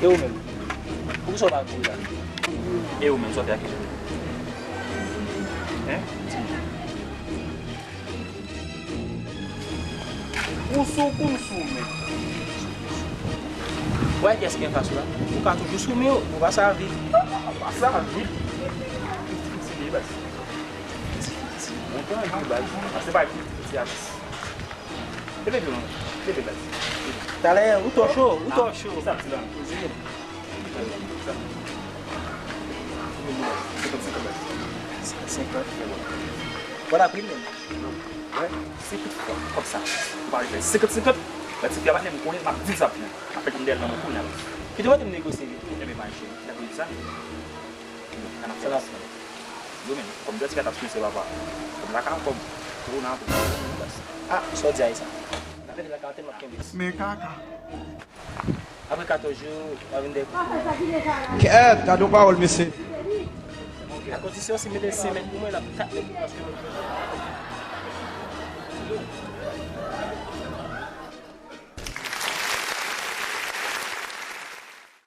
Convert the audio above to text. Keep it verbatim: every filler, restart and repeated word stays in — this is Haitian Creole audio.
E ou menm? Poukisa w pa kouri la? E ou menm, sa w fè ak li? Hein? Ou sou kou m sou men. Ou wè kiyès ki anfas ou la? Ou ka toujou sou men w, ou pa sa vit. Ou pa sa vit. Piti, piti, baz. Piti, piti. Ou pa vit, baz. Pase pa piti, piti, atis. Leve pye w non. Leve baz. Talè, ou twò cho, ou twò cho. Sa ti la. Poze. Senkant, senkant. Bon, la pri menm. Wè, senkant fwa. Kòb sa. Ou pa refè senkant, senkant. Lè ti fi a pa tande m konnen, m ap di l sa pou ou. M ap fè kòm dèyè l nan men w kounye a. Kite mwen te m negosye vit. Ebyen, mache. Lè pou di sa. Sa n ap fè la. Yo menm, kòm dèyè ti fi a t ap strese papa. Kòm lakay kòb. Twò nan twò nan baz. Ah, sa w di a e sa. N ap mete lakay tèlman kenbe. Men kaka. Apre katòz jou, w a vin dèyè kout. Kèt, gade yon pawòl, mesye. A kondisyon, si mete senk mèt pou mwen, l ap kat mèt pou mwen, paske mwen